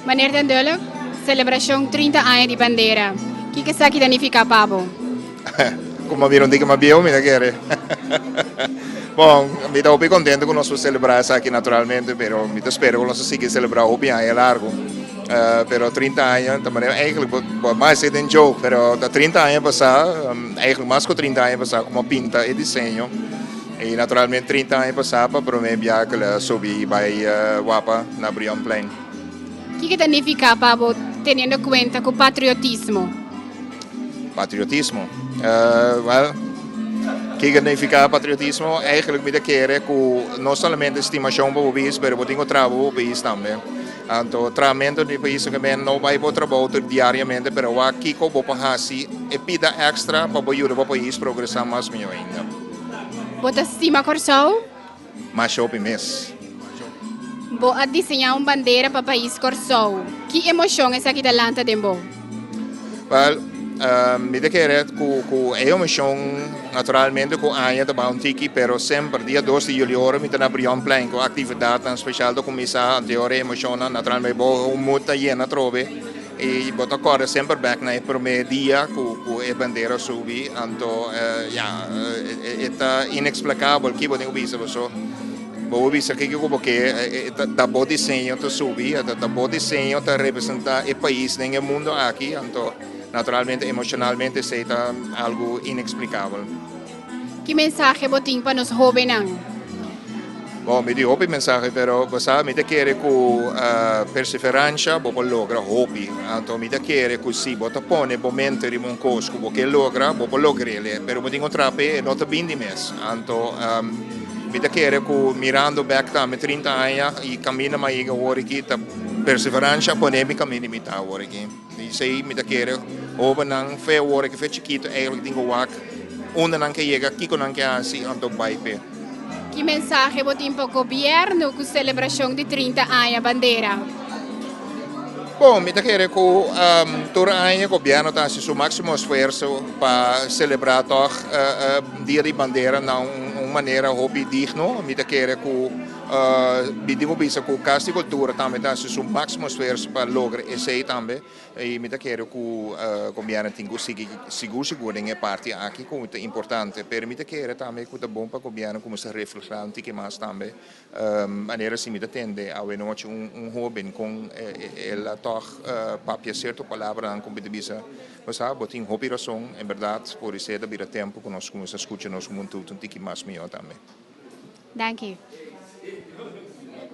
Meneer Den Dulk, selebrashon 30 aña di bandera. Kiko esaki ta nifiká pa bo? Komo mira un tiki mas bieu mi ta kere. Bon, mi ta hopi kontentu ku nos por selebrá esaki naturalmente, pero mi ta spera ku nos a sigui selebrá hopi aña largu. Pero 30 aña ta manera eigenlijk bo mas esei den joke, pero ta 30 aña pasá, eigenlijk mas ku 30 aña pasá ku mi a pinta e diseño i naturalmente 30 aña pasá pa promé biaha ku el a subi bai wapa na Brionplein. Kiko ta nifiká pa bo teniendo kuenta ku patriotismo? Patriotismo? Well, kiko ta nifiká patriotismo? Eigenlijk mi ta kere ku no solamente stimashon pa bo pais, pero bo tin ku traha pa bo pais tambe. Anto trahamentu di pais ke men no bai bo trabou tur diariamente, pero wak kiko bo por hasi e pida èkstra pa bo yuda bo pais progresá mas mihó ainda. Bo ta stima Kòrsou? Masha hopi mes. Bo a diseñá un bandera pa pais Kòrsou. Ki emoshon esaki ta lanta den bo? Wèl, mi ta kere ku ku e emoshon naturalmente ku aña ta baha un tiki, pero semper dia 2 di yuli ora mi ta na Brionplein ku aktividatnan speshal ta kuminsá, anto e ora e emoshonnan naturalmente bo humor ta yena atrobe i bo ta kòrda semper bèk na e promé dia ku ku e bandera subi, anto ya, e ta ineksplikabel ki bo tin ku bisa paso bo por bisa kiko ku bo ke, ta bo diseño ta subi, ta bo diseño ta representá e pais den e mundo aki, anto naturalmente emoshonalmente esei ta algu ineksplikabel. Ki mensahe bo tin pa nos hóbennan? Bon, mi tin hopi mensahe, pero bo sa, mi ta kere ku perseveransha bo por logra hopi. Anto mi ta kere ku si bo ta pone bo mente riba un kos ku bo ke logra, bo por logr'el. Pero bo tin ku traha p'e, e no ta bin di mes. Anto mi ta kere ku mirando bèk tambe 30 aña i kaminda mi a yega awor aki, ta perseveransha a pone mi kaminda mi ta awor aki. I esei mi ta kere hóbennan fe awor aki, fe chikitu eigenlijk tin ku wak unda nan ke yega, kiko nan ke hasi, anto bai p'e. Ki mensahe bo tin pa gobièrnu ku selebrashon di 30 aña bandera? Bon, mi ta kere ku tur aña gobièrnu ta hasi su máksimo esfuerso pa selebrá tòg Dia di Bandera na un manera hopi digno. Mi ta kere ku mi tin ku bisa ku Kas di Kultura tambe ta hasi su máksimo esfuerso pa logra esei tambe. I mi ta kere ku gobièrnu tin ku sigui sigur sigur den e parti aki ku ta importante. Pero mi ta kere tambe ku ta bon pa gobièrnu kuminsá reflehá un tiki mas tambe. Manera si mi ta tende awenochi un hóben kon el a tòg papia sierto palabranan ku mi ta bisa, Bo sa, bo tin hopi rason, en bèrdat por esei ta bira tempu ku nos kuminsá skucha nos hubentud un tiki mas mihó tambe. Danki.